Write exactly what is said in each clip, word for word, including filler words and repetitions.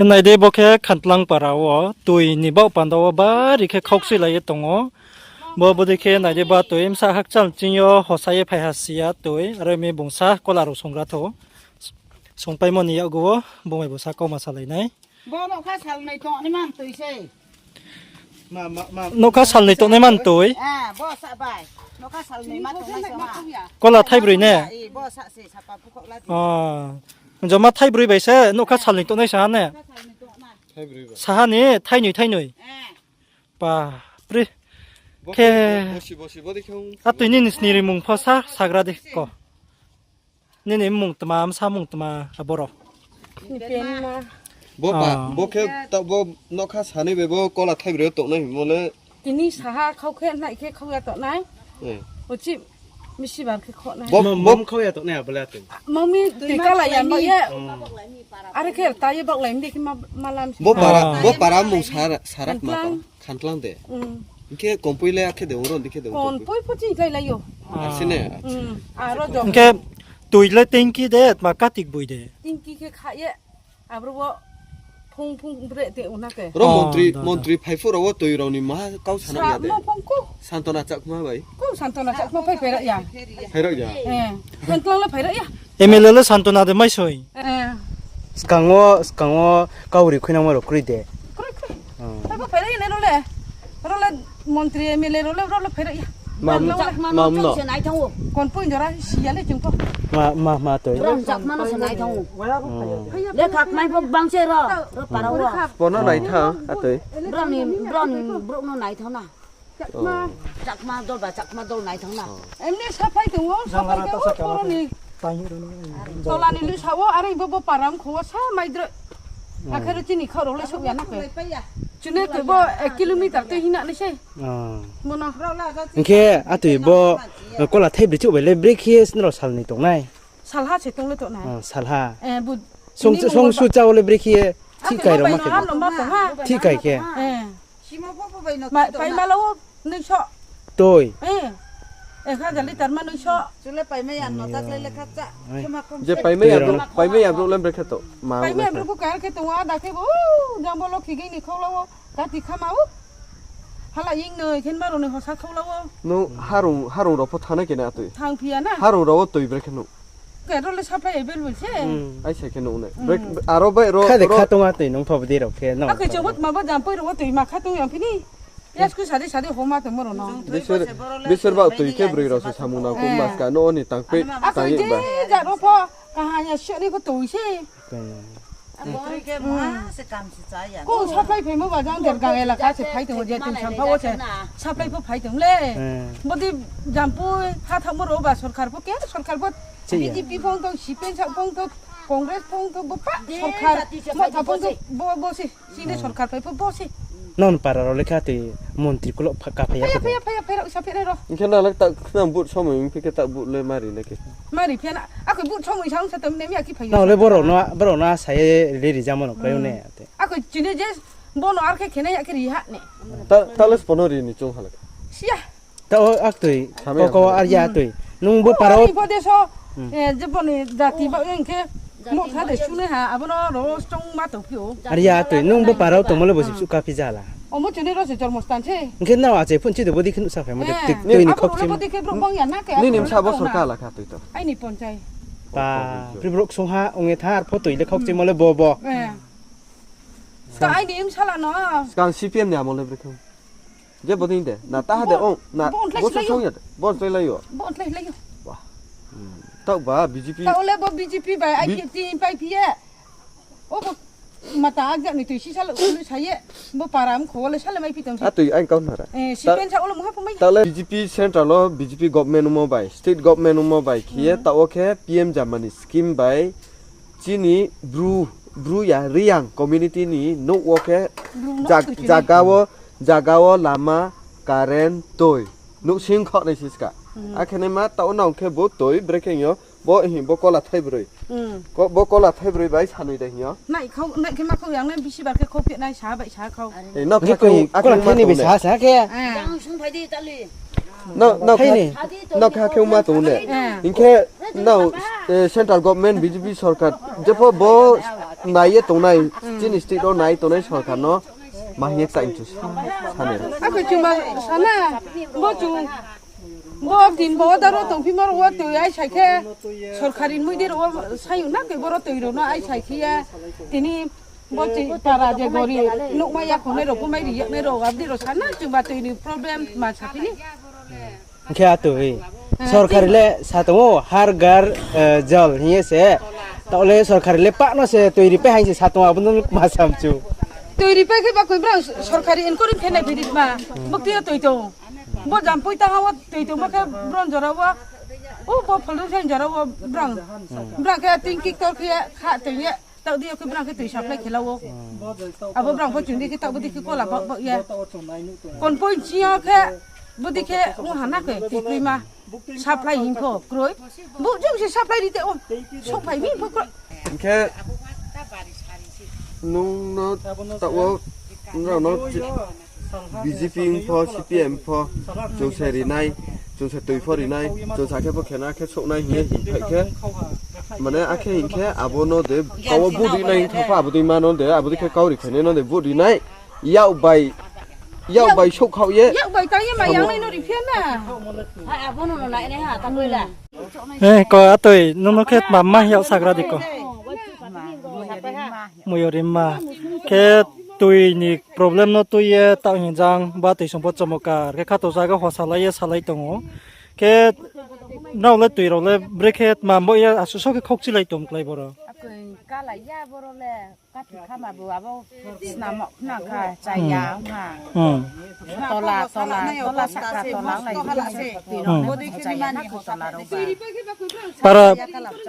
Nai di, bo khe Khantlang para wo toi ni baoh panda wo bari khe khaukchuilai ye tong ou. Bo bodei khe nai di, ba toi bsa hakchal ching yo hosa ye phai ha si ya toi, aro mi bung sa kola rao songra thou. Songpaimo ni yakgu wo bung bai bo sa kauma salai nai. Bo nougkha salnoi tongnai man toi se. Nougkha salnoi tongnai man toi. Kola thaibroi ne? Joma thaibroi bai se nougkha salnoi tongnai sa ha ne? Saha ni thainoi thainoi. Papri. Khe, atoi nini sni rimung pho sa, sagra di ko. Nini mmung tma, bsa mmung tma, abo rao. Bo khe, bo nougkha sanoi bai bo kola thaibroi yo tongnai hingmo le. Tini saha khau khe, nai khe khau ya tongnai. Uchih, misi bar khe khonai. Bo, bo khau ya tongnai abo le atoi. Mami, toi kala ya ma ye. Are khe ta ye baohlai mi de khe ma, malam. Bo para, bo para mmung sara, sara kma pa. Khantlang de. Hing khe Kompoi le akhe de oro, di khe de Kompoi. Kompoi pho chini klái lai ou. Asine. Aro jok. Hing khe toi le tengki de, tma katik boi de. Tengki khe kha ye. Abro wo phung phung bre te ona khe. Ro montri, montri phai phuh rao wo toi rao ni maha kau sana ya de. Santona Chakma bai. Ko Santona Chakma phai phai ra ya. Phai ra ya. Khantlang le phai ra ya. M L A le Santona de mai soi. Skang wo, skang wo kauri khuinangmo rao kroi de. Phai pho phai ra ya ne ro le. Ro le montri M L A ro le, ro le phai ra ya. Mam no. Konpoi jora si ya le chung pho. Ma, ma, ma toi. Brom Chakma no se nai thang ou. Le khakmai pho bang se ro, ro para wo. Bo no nai thang, atoi. Brom ni, brom ni brouh no nai thang na. Chakma dol ba Chakma dol nai thang na. Emni saphai tong ou, saphai tong ou, poro ni. Tola ni lusa wo, are bo bo para mkho wo sa mai droi. Akhe ro chini khau rao le souh ya na khe. Chini toi bo ek kilometer tei hing na nai sei. Hing khe atoi bo kola thaibroi chouh bai le brekhe ye nrao salnoi tongnai? Salha se tong le tongnai. Salha. Song su chá wo le brekhe ye thih kai rao ma khe. Thih kai khe. Paima la wo nuiso. Toi. Ek hajar liter ma nuiso. Je paimai ya brouh, paimai ya brouh le brekhe to. Paimai ya brouh bo kar khe tong ada khe bo, jang bo lo khigei ni khau la wo. Kati khama ou. Hala ying noi khe ma rao ni hosa khau la wo. Nung harung, harung rao pho thanai khe na atoi. Thang phi ya na. Harung rao wo toi brekhe nuh. Khe ro le supply available se. Ai se khe nuh ne. Aro bai ro. Kha de kha tong atoi nung pho bdi rao khe no. Akhe chung bo tma bo jang poi rao wo toi ma kha tong yang phini. Yasku sadi sadi homa tongmo rao no. Bisir, bisir ba toi khe broi rao se samung nang khe maska no ni tang pe. Akhe tang je ba. Ja ro pho kaha ya sini pho toi se. Ko supply phaimo ba jang Dergang elaka se phai tong, je tin sampha wo se supply pho phai tong le. Bodi jampui ha thangmo rao ba sorkar pho khe, sorkar pho B J P phung tong, C P M sa phung tong, Congress phung tong, bo pa sorkar ma tha phung tong, bo, bo se, chini sorkar phai pho bo se. Non para rao lekha tei montri kulo pha-, ka phai ya. Phai ya, phai ya, phai ya, phai rao, sa phai rao. Hing khe nang le ta, nang vote somoi ong phi khe ta vote le ma ri na khe. Ma ri phi ya na, ako vote somoi sa ong sa tong ne mi akhe phai ya. Nang le borao no, borao no sa ye ri ri jamo no klái ne. Ako chini je bono ar khe khenai ya khe ri ha ne. Ta, ta le spono ri ni chung ha le. Siya. Ta o aktoi, ko ko ar ya tui. Nung bo paro. Ni bo deso, je boni jati ba eng khe, mo kha de sune ha, abo no ro strong ma tong phi o. Ar ya tui, nung bo paro tongmo le bo sip suka phi jala. Omo chini ro se jormo stan se. Hing khe nrao achai phun chi de bodi khe nuhsa phai mo de tik tui ni khok chi. Bodi khe brouh bang ya na khe. Nini bsa bo sorkar la kha tui to. Aini ponchai. Pa, pri brouh song ha, ong ye thar pho tui le khok chi mo le bo bo. Skang aini bsala no. Skang C P M ni amol le brekhe. Je bo ding de, na ta ha de ong, na bo song ya de, bo slái lai yo. Bo slái lai yo. Wa. Taoh ba B J P. Taoh le bo B J P bai I P F T pai phi ye. O bo mata agjak ni tui si sal ulu sa ye. Bo para mkho le sal mai phi tong si. A tui ain kau nara. Eh, si pen sa ulu mungha pho mai. Taoh le B J P central lo B J P government ungmo bai, state government ungmo bai khe ye, taoh wo khe P M Jama ni scheme bai chini Bru, Bru ya, Reang community ni nouh wo khe jag-, jaga wo, jaga wo lama, current, toi. Nouhsing khaoh nai si ska. Akhe nai ma taoh wo nang khe bo toi, brekhe yo, bo hing bo kola thaibroi. Ko-, bo kola thaibroi bai sanoi de hing yo. Nai khau, nai khe ma khau yang nai bisi bar khe khau phi nai sa bai sa khau. Ei, nang khe kola thai ni bai sa sa khe. Nang, nang khe, nang khe ma tong le. Hing khe nang, eh, central government B J P sorkar, jepho bo Nai ye tongnai, chini state wo nai tongnai sorkar no ma hing ye kchaih mchu sa ni. Akhe chuma sana, bo chung, bo tin bo daro tongphima rao wo tui ai sai khe, sorkari mui di rao wo sayung na khe boro tui rao no ai sai khe ye, tini bo chi para je gori, nouhmai ya khongnai rao, bumai ri yaknai rao, abdi rao sana chungba tui ni problem ma sa phini. Hing khe a tui. Sorkari le sa tong ou, Har Ghar, eh, Jal hing ye se. Taoh le sorkari le pah no se tui ripai haing se sa tong ou, abo no ma sa mchu. Tui ripai khe ba koi brang sorkari enquiry khe nai phiri ma. Bukti yo tui tong. Bo jampui ta ha wo tui tongma khe bron jora wo. O bo pholung sen jora wo brang. Brang khe tingki ktor khe kha tong ye. Taoh di yo khe brang khe tui supply khe la ou. Abo brang pho chung di khe taoh bo di khe kola bak bak ye. Kon point chi yo khe bo di khe ong ha na khe tui kroi ma. Supply hing pho kroi. Bo jung se supply ri te o. Souhphai mi pho kroi. Hing khe nung no taoh wo, nrao no B J P hing pho, C P M pho, chung se ri nai, chung se tui pho ri nai, chung sa khe pho khe na khe souh nai hing ye hing phai khe. Mane akhe hing khe abo no de, kau wo vote ri nai hing thanng pho abo dei ma no de, abo dei khe kau ri khainai no de vote ri nai. Yak bai, yak bai souhkhaoh ye. Yak bai tang ye ma yang nai no ri phi ya na. Abo no no nai nai ha, tang bai la. Eh, ko atoi, nung no khe tma ma hing yag sagra di ko. Moyori ma. Khe tui ni problem no tui ye taoh hing jang ba tui song pho chomokar. Khe khato zaga hosalai ye salai tong ou. Khe nrao le tui rao le brekhe tma bo ye asuh so khe khaukchilai tong klái boro. Akoi kalai ya boro le. Kathi khama bo abo snamo khna kha, chaya ong ha. Tola, tola, tola saka, tola lai se. Bodei khe chaya na kho tola rao ba. Para,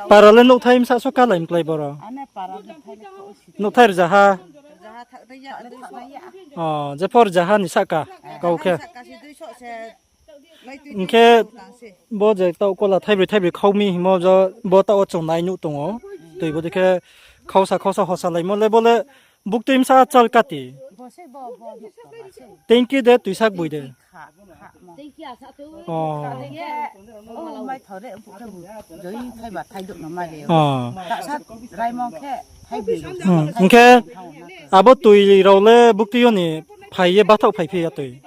para le nouhthai msa so kalai mklai boro. Ane para nouhthai le kho si. Nouhthai rzaha. Rzaha thak dei ya, dei so. O, jepho rzaha ni saka, kau khe. Saka si dei so se. Hing khe bo je taoh kola thaibroi thaibroi khau mi hingmo jo, bo taoh wo chung nai nuh tong ou. Tui bodei khe khausa khausa hosalaimo le bo le buktui msa chal kati. Tengki de tuisa gboi de. O. Hing khe abo tui rao le buktui yo ni phai ye bathaoh phai phi ya tui.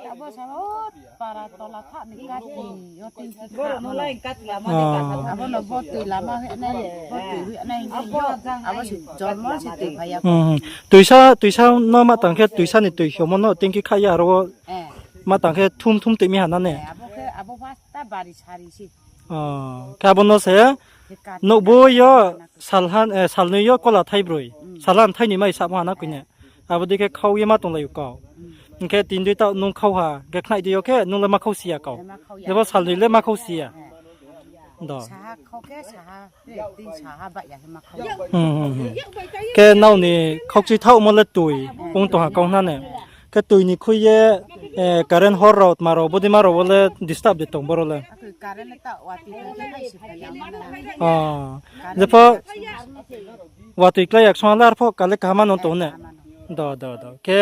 Para tola kha ni kati, yo tin ki kha. Abo no bo tui lama hoi nai, bo tui hoi nai, abo si jolmo si tui phai ya. Tuisa, tuisa no ma tang khe tuisa ni tui hiomo no tengki kha ya aro wo. Ma tang khe thum thum tui mi ha na ne. Abo khe, abo basta bari sari si. Khe abo no se nouhboi yo salhan, eh, salnoi yo kola thaibroi. Salhan thainoi mai samo ha na koi ne. Abo dei khe khau ye ma tonglai ou kau. Hing khe tin dui taoh nung khau ha, khe khnai dei yo khe nung le ma khau si ya kau. Jebo salnoi le ma khau si ya. Do. Saha khau khe saha, tin saha bai ya khe ma khau. Khe nrao ni khaukchi thaohmo le tui, ong tong ha kau hna ne. Khe tui ni khui ye, eh, current hor rao, tma rao, bodei ma rao wo le disturb de tong boro le. Jepho watoi klái yaksong ha le arpho kale kaham no tong ne. Do, do, do. Khe,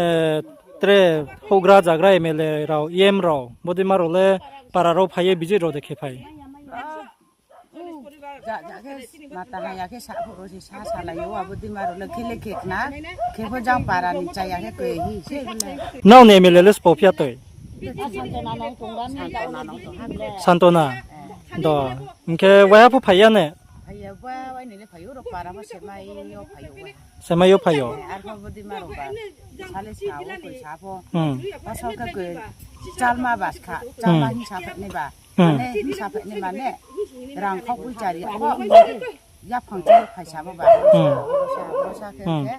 eh, tre houhgra jagra M L A rao, E M rao, bodei ma rao le para rao phai ye visit rao de khe phai. Mata ha ya khe sa phuh rao se sa salai ou, abo dei ma rao le khe le khe khna, khe pho jang para ni cha ya khe koi hi se le. Nrao ni M L A le sbo phi ya toi? Santona. Do. Hing khe waiha pho phai ya ne? Phai ya, wai, wai ni le phai ou, ro para pho se mai yo phai ou, wai. Se mai yo phai ou. Arpho bodei ma rao ba. Sale sa ou, koi sa pho. Paso khe koi chalma ba skha, chalma hing sa phai nai ba. Mane hing sa phai nai mane rang khau pui chari pho. Yaphang chi phaisa bo ba. Sa, sa khe khe,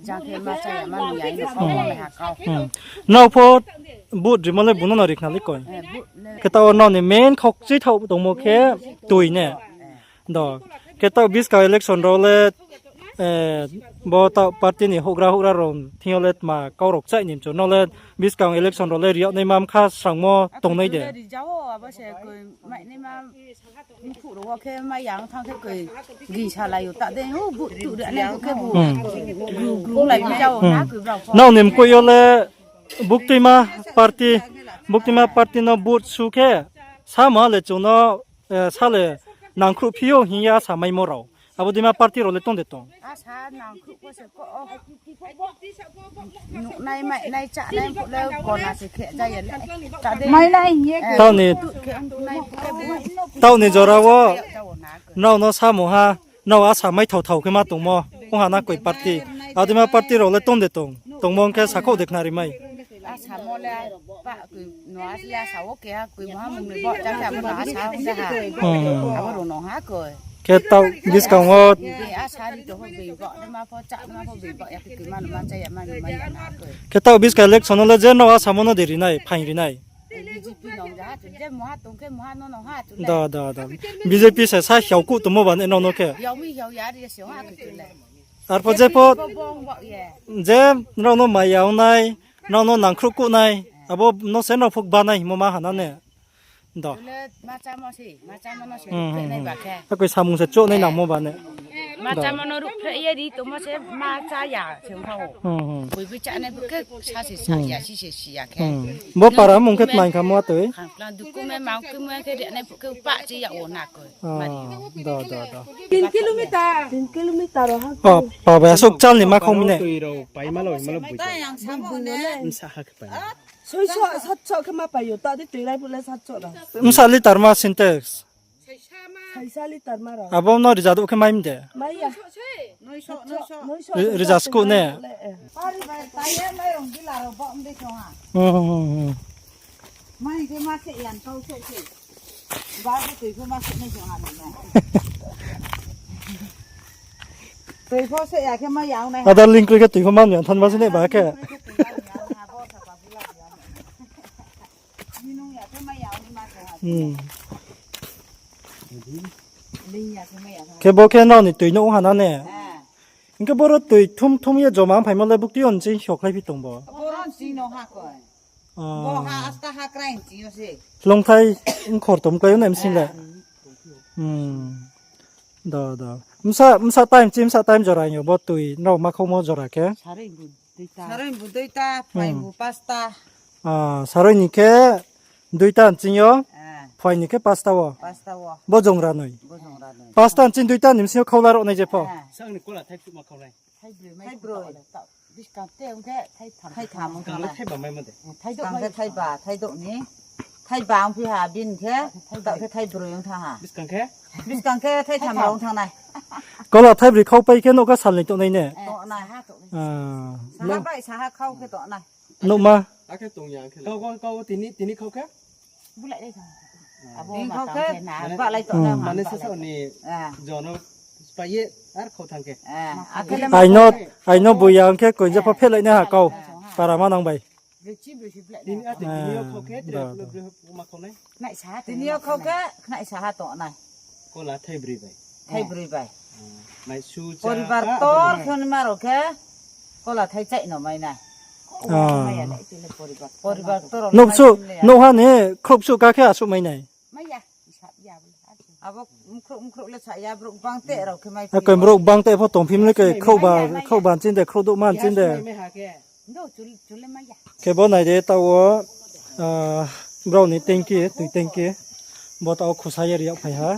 jang khe ma cha ya ma ni ya, ino kau ma ha kau. Nrao pho vote rimo le bung no no ri khna le koi. Khe taoh nrao ni main khaukchi thaoh tongmo khe tui ne. Do. Khe taoh buskang election rao le, eh, bo taoh party ni houhgra houhgra rao thing yo le tma kau rao kchaih ni mchu. Nrao le buskang election rao le ri yag nai ma mkha srangmo tongnai de. Ri ja ou, abo se koi mai nai ma. Mphuh rao wo khe mai yang thanng khe koi gingsa lai ou ta dei, o bu tu ri nai khe bu. Gru gru lai mi ja ou na koi brao pho. Nrao ni mkoih yo le buktuima party, buktuima party no vote su khe, samo le chung no, eh, sa le nangkhruh phi ou hing ya sa maimo rao. Abo dima party rao le tong de tong? Asa nang khruh pho se ko o. Nuhnai mai nai chánai phuh le gona se khe ja ya le. Mai nai hing ye khe. Taoh ni, taoh ni jora wo nrao no samung ha, nrao asa maithao thao khe ma tongmo, ong ha na koi party. Abo dima party rao le tong de tong? Tongmo ong khe sakhouh de khnari mai. Asamo le, pa, no asle asa wo keha koi maha mung ni bo, jang jang no asa wo keha. Hmm. Abo rao no ha koi. Khe taoh buskang wo. Asa ri to ho beng bo, ma pho chá, ma pho beng bo, ya khe koi ma no ma chá ya, ma no ma ya na koi. Khe taoh buskang election no le je nrao asamo no de ri nai, phaing ri nai. B J P nong ja ha chu, je maha tong khe maha no nong ha chu le. Da, da, da. B J P se sa hiao kuh tongmo ba ne nrao no khe. Hiao mi hiao ya ri se ha koi chu le. Arpho je pho, je nrao no maya ong nai, nrao no nangkhruh kuh nai, abo no se nrao pho ba nai hingmo ma ha na ne. Do. Akoi samung se chouh nai nangmo ba ne. Ma chámo no ruhphreh ye ri tongmo se ma chá ya se ong thanng ou. Boi boi chánai phuh khe sa se sa ya, si se si ya khe. Bo para mung khe tma hing kha mo atoi? Khangplang duku me mang khe mo khe ri nai phuh khe pah chi ya o na koi. Do, do, do. Tin kilometer. Tin kilometer ro ha. Pa bai asok chal ni ma khong mi ne. Soiso, satso khe ma pai yo, ta di tui rai phuh le satso ro. Bsa litre ma Sintex? Saisa litre ma ro. Abo no rizadouh khe mai mde? Mai ya. Ri-, rizaskuh ne? Pari bai tai ye mairung bila ro bo mde khe ha. Mai khe ma se yan kau se se. Ba khe tui pho ma se nai khe ha na. Tui pho se ya khe ma yang nai. Ada link kri khe tui pho ma yang thanng ma se nai ba khe. Khe bo khe nrao ni tui no ong ha na ne? Hing khe boro tui thum thum ye joma ong phaimo le bukti yo nching sokhlai phi tong bo. Hloungthai ongkhor tom klái o na msing le. Do, do. Bsa, bsa time chi, bsa time jora hing yo bo tui nrao ma khoumo jora khe? Saroi bu duita, phai bu pasta. Saroi ni khe duita nching yo, phai ni khe pasta wo. Bo jong ranoi. Pasta nching duita ni bsing yo khaula rao nai je pho. Thaibroi. Thaibroi. Thaibroi. Thaiba mai mo de. Thaiba, thaidouh ni. Thaiba ongphi ha, bini khe, taoh khe thaibroi ong thanng ha. Buskang khe thaitham rao ong thanng nai. Kola thaibroi khaupai khe nouhkha sal ni tongnai ne? Tongnai. Saha bai saha khau khe tongnai. Nouhma. Akhe tong ya khe. Kau, kau, kau, tini, tini khau khe? Tini khau khe, balai tongnai. Mane sasa ni jono spai ye ar khau thanng khe. Aino, aino buya ong khe koi je pho phehlai nai ha kau. Para manang bai. Tini yo khau khe khnaih saha tongnai. Kola thaibroi bai. Thaibroi bai. Poribar tor khe nima rao khe kola thai chaih no mai nai. Poribar tor rao nouhha ni khrouhsuh ka khe asuh mai nai. Abo mkhrouh mkhrouh le sa ya, brouh bang teh rao khe mai. Koi brouh bang teh pho tongphi mi le koi khrouhba, khrouhba nching de, khrouhdouhma nching de. Khe bo nai di taoh wo, brao ni tanki, tui tanki. Bo taoh wo khusa ye ri yag phai ha.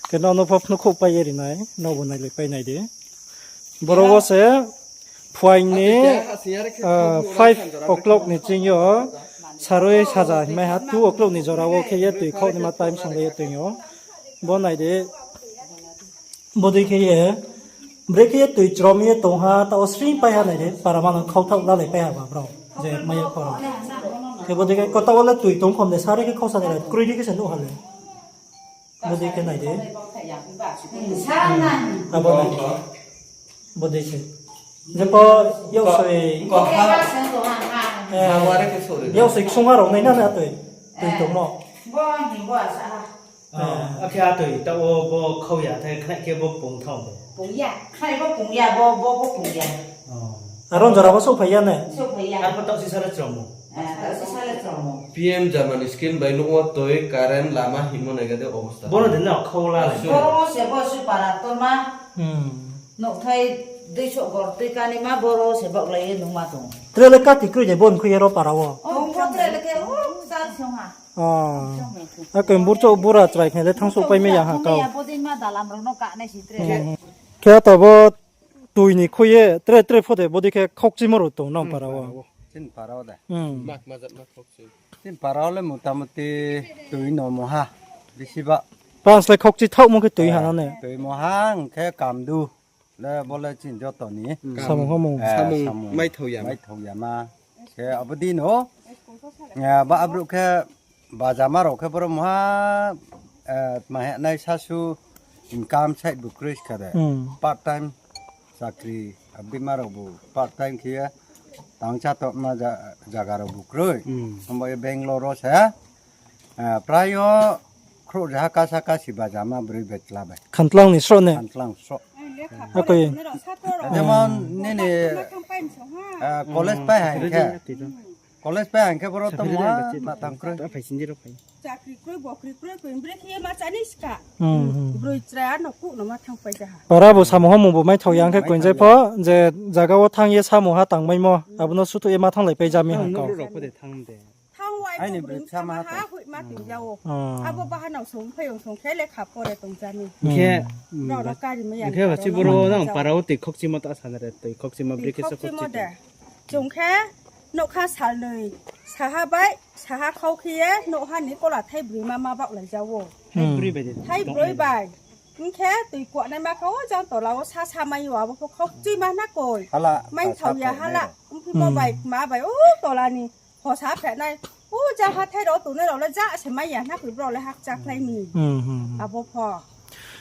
Khe nrao no pho phnuh khouhpai ye ri nai, nrao bo nailaipai nai di. Boro wo se phuaing ni five o'clock ni ching yo saroi saja hingmai ha, two o'clock ni jora wo khe ye tui khaoh naima time songlai ye tong yo. Bo nai di. Bodei khe ye, brekhe ye tui chrom ye tong ha, taoh wo sring pai ha nai di, para manang khauthaoh lalaipai ha ba brao, je mai ya pho rao. Khe bodei khe ko taoh wo le tui tong khom de, sari khe khausa de, kroi di khe se nuh ha le. Bodei khe nai di. Abo nai di. Bodei se. Je pho, yaksoi. Yaksoi ksung ha rao nai na na tui. Tui tongmo. Akhe atoi, taoh wo bo khau ya thai khnai khe bo pung thanng de. Khnai bo pung ya, bo, bo, bo pung ya. Aro jora bo souhphai ya ne? Arpho taoh sisa le chromo. P M Jaman scheme bai nouh wo toi, current, lama hingmo nai ga de obosta. Bono din na khau la. Boro se bo su para torma. Nouhthai dui soh gor tui kanima boro se baohlai ye nungma tong. Tre le kati kroi de bo nkhoi ye ro para wo. Tre le khe, o, sal song ha. Ah. Akhe burchouh bura chrai khe le thangsouh pai mai ya ha kau. Bodei ma dalam rao no kanai si tre. Hmm. Khe ata bo tui ni khui ye tre tre pho de bodei khe khaukchimo rao tong nang para wo. Chini para wo de. Hmm. Chini para wo le motamuti tui no mungha. Bisi ba. Pans le khaukchi thaohmo khe tui ha na ne. Tui mungha hing khe kamdu. Le bo le chini joto ni. Samung hamung. Eh, samung maithao ya ma. Maithao ya ma. Khe abo di no. Eh, ba abrouh khe bajama rao khe boro mungha, eh, tma he nai sasu income side bu kroi kha de. Hmm. Part time chakri abdi ma rao bu part time khe ye tang cha tongma ja-, jaga rao bu kroi. Hmm. Hambai Bangalore wo se, eh, prayo khrouh jaha kasa kasi bajama broi bai chla bai. Khantlang ni sroh ne? Khantlang sroh. Akoi. Jemon nini, eh, college pai hai khe. College pai hing khe boro tongmo ha, ma tang kroi. Chakri kroi, bokri kroi, koi brekhe ye ma chani ska. Hmm, hmm. Broi chrai ano kuh no ma thang pai jaha. Para bo samung hamung bo maithao ya hing khe koinjai pho, je jaga wo thang ye samung ha tangmaimo, abo no suthuh ye ma thanglai pai ja mi ha kau. Thang wai aini bo broi broi sama ha ha, tong. Hui ma tong ja o. Ah. Abo baha nao song phai ong song khe lekha pore tong ja mi. Hing khe, hmm, nao no kari mai ya hing khe bachiboro nang para wo tui khokchimo ta sana re, tui khokchimo brekhe sa khokchimo khokchimo de. Chung khe nougkha salnoi, saha bai, saha khau khe ye, nougha ni kola thai broi ma ma baohlai ja o. Thai broi bai de. Thai broi bai. Hing khe tui kuanaima khe o jang tola wo sa sa mai o, abo pho khokchima na koi. Hala, maithao ya hala. Mphi mo bai, ma bai, o tola ni. Hosa phenai. O ja hathái rao tongnai rao le ja se mai ya na koi brao le hakcha khlai mi. Hmm, hmm, hmm. Abo pho.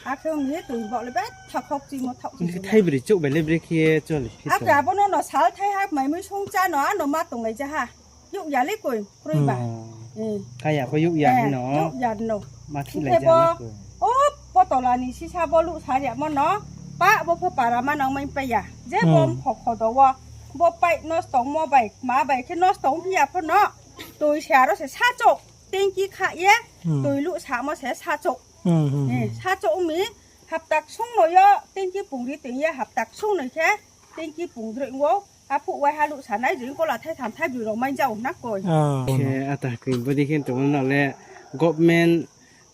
Akhe ong ye tui baoh le betha khokchimo thaoh. Hing khe thai broi chouh bai le brekhe ye choli phi. Akhe abo no no sal thai ha mai mui song cha no ano ma tonglai ja ha. Youh ya le koi, kroi ba. Hmm. Eh. Kaya pho youh ya hing no. Youh ya no. Ma thilai ja na koi. O potola ni sisa bo luh sa riamo no. Pa bo pho para ma nang mai pai ya. Je bo mkho khodo wo. Bo pipe nosto ongmo bai, ma bai khe nosto ongphi ya pho no. Tui se aro se sachouh. Tanki kha ye. Hmm. Tui luh samo se sachouh. Hmm, hmm, hmm. Eh, sachouh ong mi. Hapta ksung no yo tanki pungri tong ye hapta ksung noi khe. Tanki pungdroi wo. Aphuh waiha luh sanai jing kola thai tham thai broi rao mai ja o na koi. Ah. Khe ata koi bodei khe tongmo no le government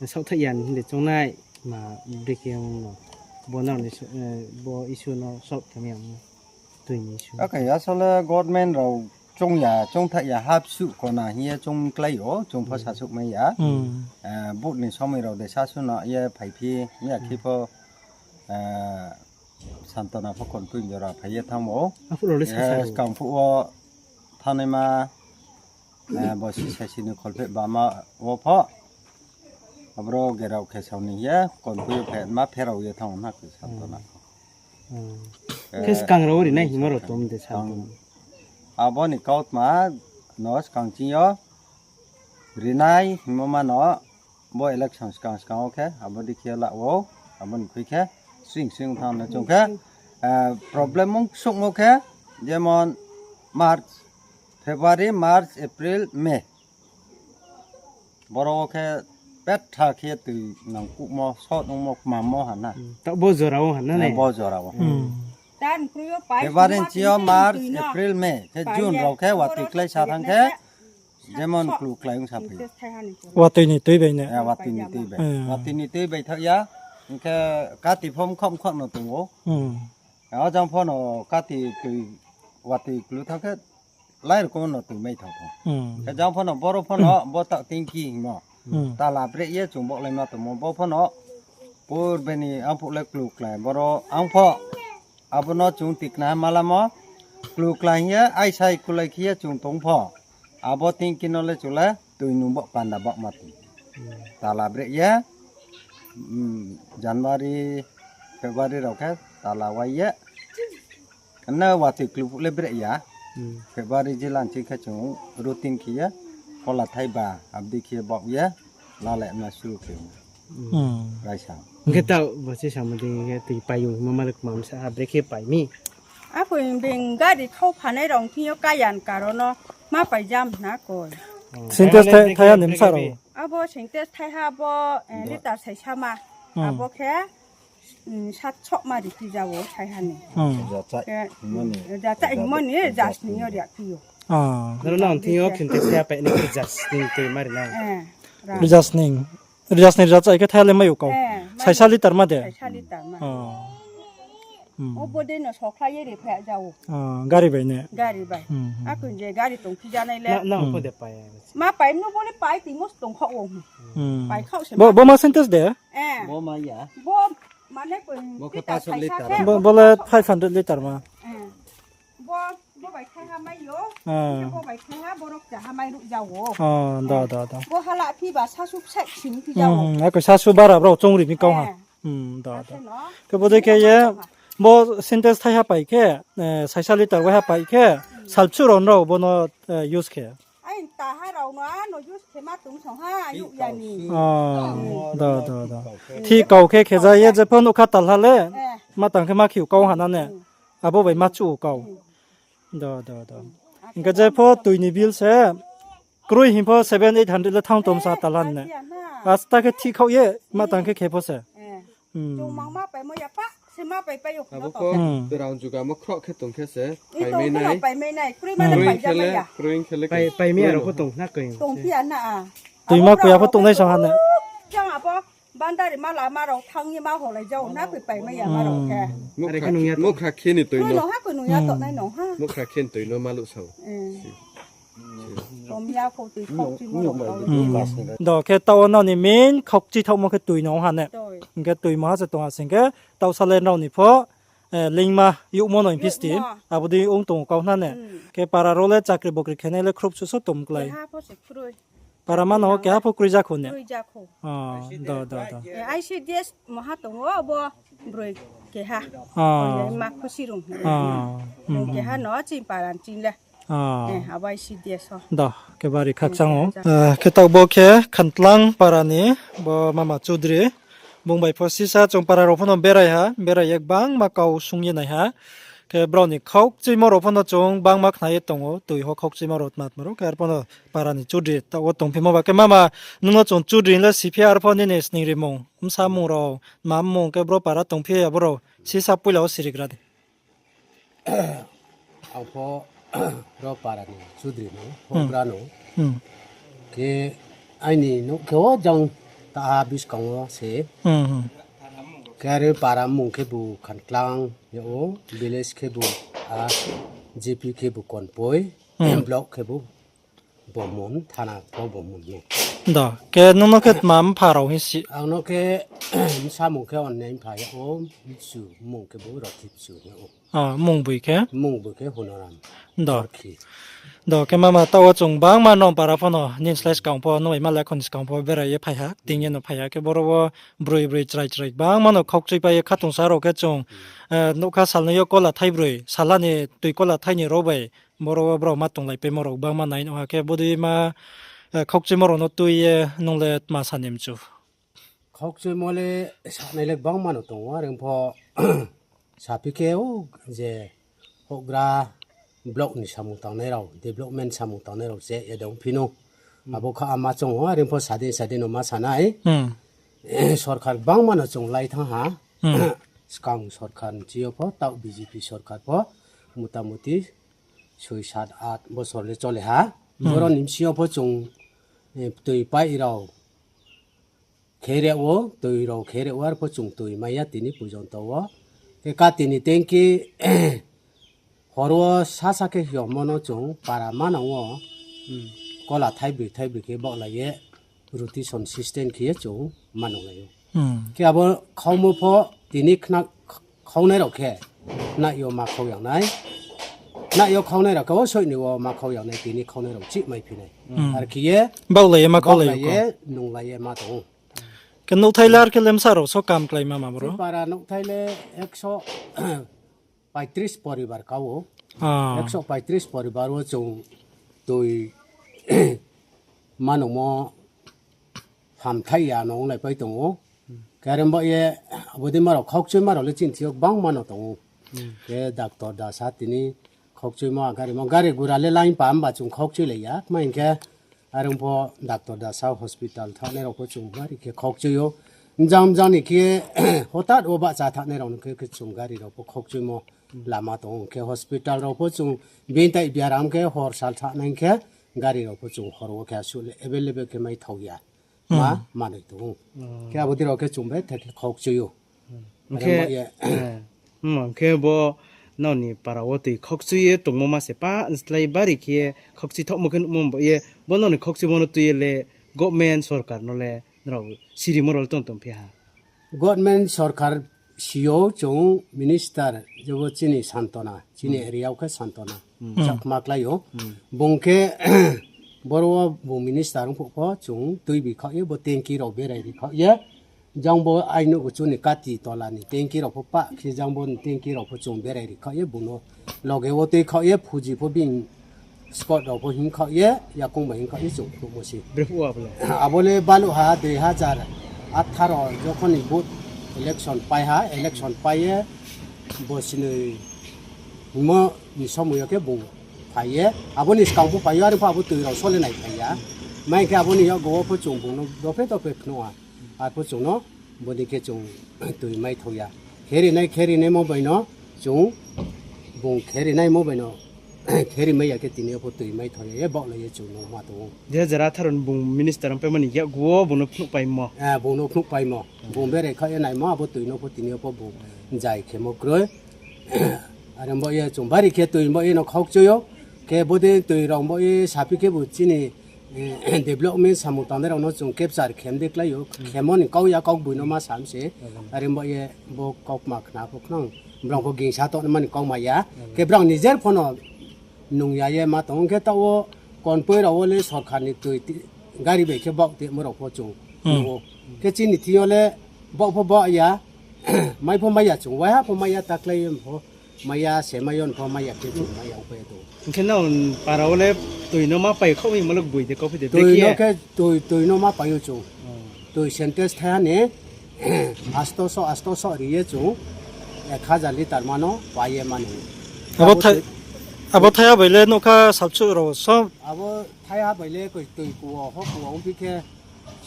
saohthaih ya ni hing de choungnai ma bodei khe ong no. Bo nang ni so-, eh, bo issue no solve khe mai ya ong no. Tui ni issue. Akhe asole government rao choung ya, choungthaih ya, hapsuh kona hing ye choung klái o, chung pho sasuh mai ya. Hmm. Eh, vote ni somoi rao de sasu no ye phaiphi, ya khe pho, eh, Santona pho Konpui jora phai ye thanngmo. Aphuh rao le sasa rao. Skang phuh wo thanngnaima, eh, bo sisai sini kholpheh bama wo pho. Aboro gerao khe sao ni ye, Konpui yo phe, ma pherao ye thanng na khe Santona. Hmm. Eh, khe skang rao ri nai hingmo rao tong de Santona. Abo ni kautma no skang ching yo rinai hingmo ma no. Bo election skang skang wo khe, abo dei khe la wo, abo ni khui khe, swing swing thanng na chung khe, eh, problem ong souhmo khe, jemon March, February, March, April, May. Boro wo khe petha khe tui nangkuhmo, sot ongmo, kmamo ha na. Hmm, taoh bo jora wo ha na. Eh, ne? Bo jora wo. Hmm. February ni chi yo March, April, May. Khe June rao khe watoi klái sa thanng khe, jemon klu klái ong sa phai. Watoi ni tui bai ne? Eh, watoi ni tui bai. Eh. Watoi ni tui bai thaoh ya. Hing khe kati pho mkhaoh mkhaoh no tong ou. Hmm. O jang pho no kati tui watoi klu thanng khe lai rokom no tui mai thao thao. Hmm. Khe jang pho no boro pho no bo taoh tanki hingmo. Hmm. Tala breh ye chung baohlaima tongmo bo pho no purbe ni ang phuh le klu klái boro ang pho abo no chung tikna malamo klu klái hing ye aisai kulai khe ye chung tong pho. Abo tanki no le chung le tui nung bo panda baohma tong. Hmm. Tala breh ye, mm, January, February rao khe tala wai ye. Ano watoi klu phuh le breh ya. Hmm. February jilan ching khe chung routine khe ye, kola thai ba, abo dei khe ye baoh ye, lalai ma suru khe. Hmm. Raisa. Hing khe taoh bo se samo dei hing khe tui pai ou hingmo ma le kmam sa ha brekhe pai mi. Aphoi beng gari khau phanai rao thing yo kayan karo no ma pai jam na koi. Oh. Sintex thai-, thaiha ni bsa rao. Abo Sintex thaiha bo, eh, litre sai sama. Hmm. Abo khe, mm, sat soh ma ri phi ja o thaiha ni. Hmm. Khe, mm, jacha hingmo ni, jas ni yo ri phi ou. Ah. Nrao nang thing yo khin te thaiha pai ni rza sning toi mari nai. Eh, ra. Rza sning. Rza sning rza chai khe thaiha le mai ou kau. Eh, mai. Saisa litre ma de? Saisa litre ma. Ah. Hmm. O bo de no sokhlai ye ri phai ja ou. Ah, gari bai ne? Gari bai. Hmm, hmm. Akon je gari tong phi ja nai le. Na, na, hmm, ko de pai. Ma pai no bo le pai ti mos tong kho ou. Hmm. Pai kho se bo, ma. Bo ma Sintex de? Eh. Bo ma ya. Bo mane ko bo khe liter, saisa khe. Bo, bo le five hundred litre ma. Eh. Bo, bo bai thaiha mai ou. Ah. Bo bai thaiha borok chaha mai ruh ja ou. Ah, da, da, da. Bo hala phi ba sasu psek sing phi ja ou. Hmm, ako sasu bara brao chongri mi kau ha. Eh. Hmm, da, da. Akhe no. Khe bo de khe ye, bo Sintex thaiha pai khe, eh, saisa litre waiha pai khe, hmm, salpsu rao nrao bo no, eh, use khe. Ai, taha rao no, ano use khe ma tong song ha, ayuk ya ni. Ah, da, da, da. Thi kau khe khe ja ye, jepho nougkha talha le, eh, ma tang khe ma khiu kau ha na ne. Hmm. Abo bai ma chu kau. Hmm. Da, da, da. Hmm. Hingkhe jepho tui ni bill se, kroi hing pho seven eight hundred le thang tom sa talha ne. Asta khe thi khau ye, ma tang khe khe pho se. Eh. Hmm. Chung mang ma pai mo ya pa, se ma pai pai yo. Abo pho, hmm, rang juga mo khroh khe tong khe se, pai mai nai. Pai mai nai, kroi ma le pai ja mai ya. Kroi khe le, pai, pai mai ya rao pho tong na koi. Tong phi ya na a. Tui ma koi ya pho tong nai song ha ne. Jang abo, bandari ma lama rao thang ye ma holai ja ou na koi pai mai ya ma rao khe. Hmm. Are khe nung ya to. Mokha khe ni tui no. Nung ha koi nung ya to nai nung ha. Mokha khe ni tui no ma luh sao. Eh. Kom ya kho tui khokchi mo rao. Hmm. Do khe taoh wo nrao ni main khokchi thaohmo khe tui no ha ne. Toi. Hingkhe tui mo ha se tong ha sing khe taoh sa le nrao ni pho, eh, lingma youhmo no hing phi sti. Youhmo. Abo dei ong tong kau hna ne. Hmm. Khe para rao le chakri bokri khenai le khrouh suso tong klái. Keha pho se kroi. Para ma no keha pho kroi ja kho ne. Kroi ja kho. Ah, do, do, do. Eh, I C D S mo ha tong ou bo broi keha. Ah. Ongnai ma khusi rung. Ah, hmm, hmm. Keha no chini para ni chini le. Ah. Eh, abo I C D S o. Da, khe bari khakchang ou. Khakchang. Eh, khe taoh bo khe Khantlang para ni, bo mama Chudri. Bung bai pho sisa chung para rao pho no berai ha, berai ye gbangma kau sung ye nai ha. Khe brao ni khokchimo rao pho no chung gbangma khna ye tong ou, tui ho khokchimo rao tma tma rao, khe ar pho no para ni Chudri taoh wo tongphimo ba. Khe mama, nung no chung Chudri le siphi ar pho nini sning rimung, bsa mung rao, tma mmung, khe bro para tongphi abo rao, sisa poila wo sirigra di. Ang pho ro para ni Chudri no, hmm, houhgra no. Hmm. Khe aini nouh khe o jang taha buskang wo se. Hmm, hmm. Khe are para mmung khe bu Khantlang ya ou, village khe bu, a, G P khe bu Konpoi, hmm, block khe bu Bomon, thana pho Bomon no. Do, khe nung no khe tma mpha rao hing si? Ang no khe bsa mung khe onne mpha ya ou, mchu mung khe bu Rothipchu ya ou. Ah, mung boi khe? Mung boi khe Honoram. Do. Chorkhi. Do, khe mama taoh wo chung gbangma nung para pho no, nini slái skang pho, nung bai ma le khon skang pho berai ye phai ha, ting ye no phai ha, khe boro wo broi broi chrai chrai gbangma no khokchoi pai ye khatungsa rao khe chung, eh, nougkha salnoi yo kola thai broi, salha ni tui kola thai ni rao bai, boro wo brao ma tonglai paimo rao gbangma nai nuh ha khe, bodei ma, eh, khokchimo rao no tui ye nung le tma sa ni mchu? Khokchimo le sanai le gbangma no tong ou, are pho saphi khe o je houhgra block ni samung tangnai rao, development samung tangnai rao se ye dong phi no. Hmm. Abo kha ama chung ou, are pho sadin sadin no ma sanai. Hmm. Sorkar gbangma no chung lai thanng ha. Hmm. Skang sorkar ni chi yo pho, taoh B J P sorkar pho, motamuti soi, sat, at bosor le chole ha. Hmm. Boro ni bsing yo pho chung, eh, tui pai rao khe re wo, tui rao khe re wo, ar pho chung tui mai ya tini pujonto wo. Khe kati ni tengki, hor wo sasa khe hiyongmo no chung para manang wo, hmm, kola thaibroi thaibroi khe baohlai ye, rotation system khe ye chung manunglai ou. Hmm. Khe abo khaumo pho tini khna khaunai rao khe, na yo ma khau yang nai. Na yo khaunai rao khe, o soih ni wo ma khau yang nai, tini khaunai rao chih mai phi nai. Hmm. Ar khe ye, baohlai ye ma khaulai ye, nunglai ye ma tong ou. Khe nouhthai le ar khe lemsa rao so kam klái ma ma boro? Para nouhthai le ekso paitris poribar ka ou. Ah. Ekso paitris poribar wo chung tui manungmo hamthai ya no onglai pai tong ou. Khe are bo ye, abo dei ma rao, khokchoi ma rao le chini thing yo gbangma no tong ou. Hmm. Khe doctor dasa tini khokchoi ma, gari ma, gari gura le line pa himba chung khokchoi lai ya. Kma hing khe, are pho doctor dasa hospital thanngnai rao pho chung bari khe khokchoi ou. Mjang mjang ni khe, hotat wo bahcha thanngnai rao no khe, khe chung gari rao pho khokchoi mo. lama tong ou. Khe hospital rao pho chung bini tai biaram khe hor sal thanai khe gari rao pho chung hor wo khe asuh le available khe mai thao ya. Ma, manoi tong ou. Khe abo dei rao khe chung bai thek khaukchui ou. Hing khe, hing khe bo nrao ni para wo toi khaukchui ye tongmo ma se pa slái bari khe khaukchui thaohmo khe nuhmo ba ye, bo nrao ni khaukchuimo no tui ye le government sorkar no le nrao sirimo rao le tong tongphi ha. Government sorkar si ou chung minister je bo chini Santona, chini area wo khe Santona. Chakma klái ou. Bung khe boro wo bung minister ongphuh pho chung tuibi khaoh ye bo tanki rao berai ri khaoh ye. Jang bo aini uchuni kati tola ni tanki rao pho pah khe jang bo ni tanki rao pho chung berai ri khaoh ye bung no loge wo tui khaoh ye phuji pho bini spot rao pho hing khaoh ye, yakoung bai hing khaoh ye chung khnuhmo se. Abo le baluh ha dui hazar atharo jokhon ni vote election pai ha, election pai ye bo sinoi hingmo ni somoi yo khe bung phai ye, abo ni skang pho phai yo, are pho abo toi rao sole nai phai ya. Mai khe abo ni yakgu wo pho chung bung no dophe dophe khnuh ha. Arpho chung no bodei khe chung toi mai thao ya. Kheri nai, kheri naimo bai no chung bung kheri naimo bai no kheri mai ya khe tini yo pho toi mai thao ya ye baohlai ye chung no ma tong ou. Dui hazar atharo ni bung minister ongpaimo ni yakgu wo bung no phnuhpaimo. Bung no phnuhpaimo. Bung berai khaoh ye naimo abo toi no pho tini yo pho bung zai khemo kroi. Are bo ye chung bari khe toi bo ye no khaukchui ou. Khe bodei toi rao bo ye saphi khebu chini development samung tangnai rao no chung capture khem de klái ou. Khemo ni kau ya, kaugboi no ma sam se. Are bo ye bo kaukma khna pho khnang. Brang pho gingsa tongnaima ni kauma ya. Khe brang nijer pho no nung ya ye ma tong khe taoh wo Konpoi rao wo le sorkar ni toi gari bai khe baoh tongmo rao pho chung nuh ou. Khe chini thing yo le baoh pho baoh ya, mai pho mai ya chung, waiha pho mai ya, ta klái ye pho mai ya, se mai yo pho mai ya khe chung mai ya ongpai ye tong ou. Hing khe nrao para wo le toi no ma pai khaoh mi ma le gboi de kauphi de toi no khe toi, toi no ma pai ou chung. Toi Sintex thaiha ni astoso, astoso ri ye chung ek hajar litre ma no pai ye mano. Abo thaiha bai le nougkha sabsuh rao so. Abo thaiha bai le koi toi kuo, ho kuo ongphi khe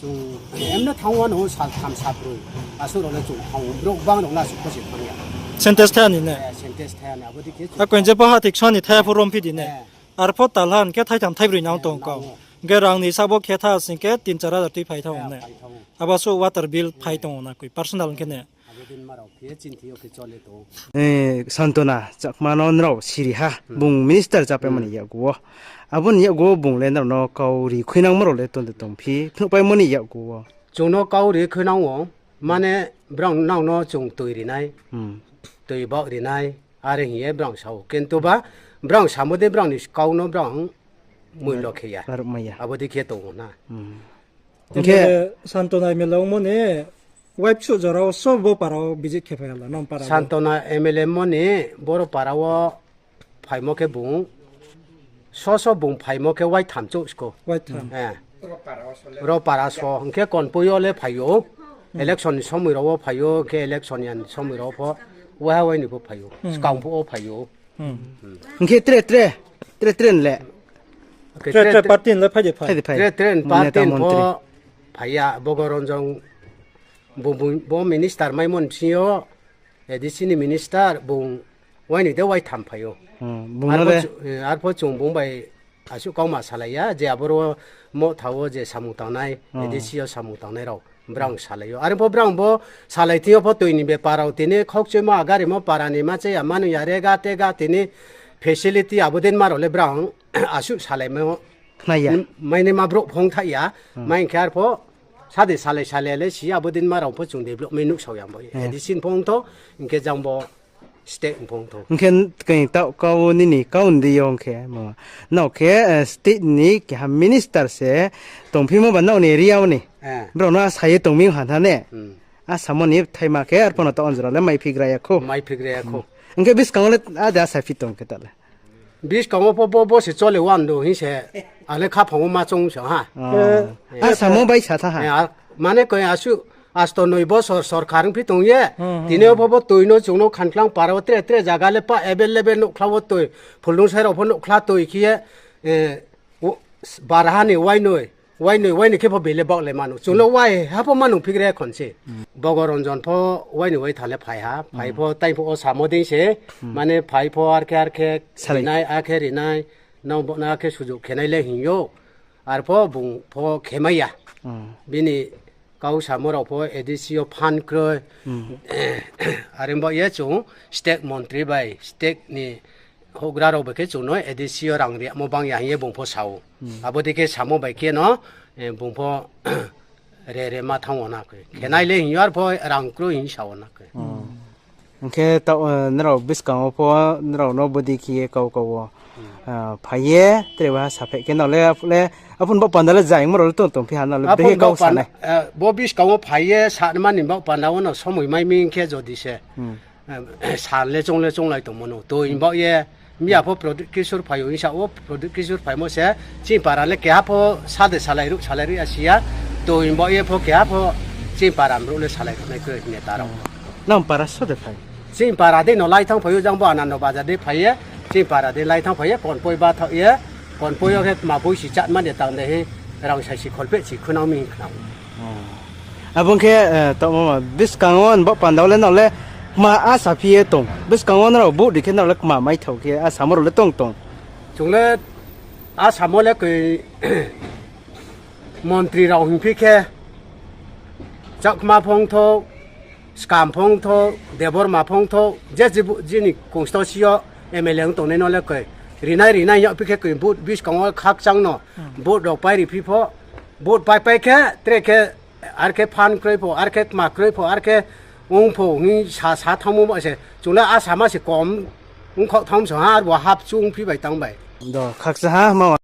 chung emne thanng wa no sal tham sal broi. Asuh rao le chung thanng ou, brouh bang rao le asuh pho se thanng ya. Sintex thaiha ni ne? Akoi je pho ha thik so ni thaiha pho romphi di ne? Arpho talha hing khe thaitham thaibroi nang tong kau. Hing khe rang ni sabo khe tha sing khe tin char hajar tuiphai thanng ne? Abo suh water bill phai tong ou na koi personal hing khe ne? Santona Chakma no nrao siri ha, bung minister chápaimo ni yakgu wo. Abo ni yakgu wo bung le nrao no kau ri khuinangmo rao le tong de tongphi, phnuhpaimo ni yakgu wo? Chung no kau ri khuinang ou, mane brang nang no chung toi ri nai, toi baoh ri nai, are hing ye brang sa ou. Kintu ba brang samo dei brang ni kau no brang moilo khe ya. Abo dei khe tong ou na. Hing khe Santona M L A ongmo ni waibsuh jora wo so bo para wo visit khe phai ha la, nang para wo? Santona M L A mo ni boro para wo phaimo khe bung, so so bung phaimo khe waitham chouh sko. Ro para so, hing khe Konpoi yo le phai ou. Election ni somoi rao wo phai ou, hing khe election ya ni somoi rao pho, waiha wai ni pho phai ou. Skang phuh wo phai ou. Hing khe tre tre, tre tre ni le? Tre tre party ni le phai de phai? Tre tre ni party ni pho phai ya, Bogoronjon, bo minister maimo ni bsing yo, A D C ni minister, bung wai ni de waitham phai ou. Arpho chung bung bai asuh kauma salai ya, je aboro Motha wo je samung tangnai, A D C yo samung tangnai rao, brang salai ou. Are pho brang bo salai thing yo pho toi ni bepar rao tini khaukchuimo, agarimo para ni ma cha ya, mano ya, rega tega tini facility abo dei ma rao le brang asuh salaimo khna ya. Mainaima brouh phongthaih ya, mai hing khe arpho sade salai salai le si abo dei ma rao pho chung development nuhsao ya bo. A D C ni phongthou, hing khe jang bo state ni phongthou. Hing khe khe taoh kau nini kau ni di yo hing khe, nrao khe state ni keha minister se tongphimo ba nrao ni area wo ni. Brao no asa ye tong mi ha na ne? Asamo ni thaima khe arpho no taoh anjora le maiphigra ya khou. Hing khe buskang wo le ade asa phi tong khe ta le? Buskang wo pho bo, bo se chole wando hing se, ale khaphang wo ma choung se ha. Asamo bai sa tha ha. Mane koi asuh, asto noi bosor sorkar ongphi tong ye. Tini yo pho bo toi no chung no Khankhlang para wo tre tre zaga le pa available nouhkhla wo toi. Phuldungsai rao pho nouhkhla toi khe ye, baraha ni wainoi. Wainoi, wainoi khe pho bele baoh le mano. Chung le wai ha pho mano phigre khon se. Bogoronjon pho wainoi wai thanng le phai ha. Phai pho tai pho o samo dei se. Mane phai pho arkhe arkhe rinai, akhe rinai. Nang bo na khe sujuh khenai le hing yo. Arpho bung pho khemai ya. Bini kau samo rao pho A D C yo phan kroi. Are baoh ye chung state montri bai, state ni houhgra rao bai khe chung no A D C yo rang rimo bang ya hing ye bung pho sa ou. Abo dei khe samo bai khe no, bung pho re re ma thanng wo na khe. Khenai le hing yo arpho rang kroi hing sa wo na khe. Hing khe taoh, nrao buskang wo pho nrao no bodei khe ye kau kau wo phai ye, tre ba sapheh khe nrao le, le, aphun baoh panda le zaingmo rao le tong tongphi ha nrao le, brekhe kau sa nai. Bo buskang wo phai ye, sanma ni baoh panda wo no somoi mai mi khe jodi se. Sal le choung le chounglai tongmo no. Toi baoh ye, miya pho Prodip Kishore phai ou hing sa ou, Prodip Kishore phaimo se, chini para le keha pho sa de salai ruh, salai ruh ya si ya. Toi baoh ye pho keha pho chini para brouh le salai ruh nai kroi hing ye ta rao. Nang para so de phai? Chini para dei no lai thanng phai ou, jang bo Anando Bazar dei phai ye, chini para dei lai thanng phai ye, konpoi ba thaoh ye, konpoi yo khe tma boisi chatma de tang de hing, rang saisi kholpheh si khunang mi hing khna ou. Abo ong khe, taoh mama, buskang wo baoh panda wo le nrao le kma asa phi ye tong? Buskang wo nrao vote ri khe nrao le kma maithao khe asamo rao le tong tong? Chung le asamo le koi montri rao hingphi khe, Chakma phongthou, Skam phongthou, Debbarma phongthou, je jini constituency yo M L A ong tongnai no le koi rinai rinai yagphi khe koi vote buskang wo khakchang no vote rao pai ri phi pho, vote pai pai khe tre khe, are khe phan kroi pho, are khe tma kroi pho, are khe ong pho hing sa sa thanngmo ba se. Chung le asama se kom ongkhaoh thanng so ha, arbo hapchu ongphi bai tang bai. Do, khakchang ha, ma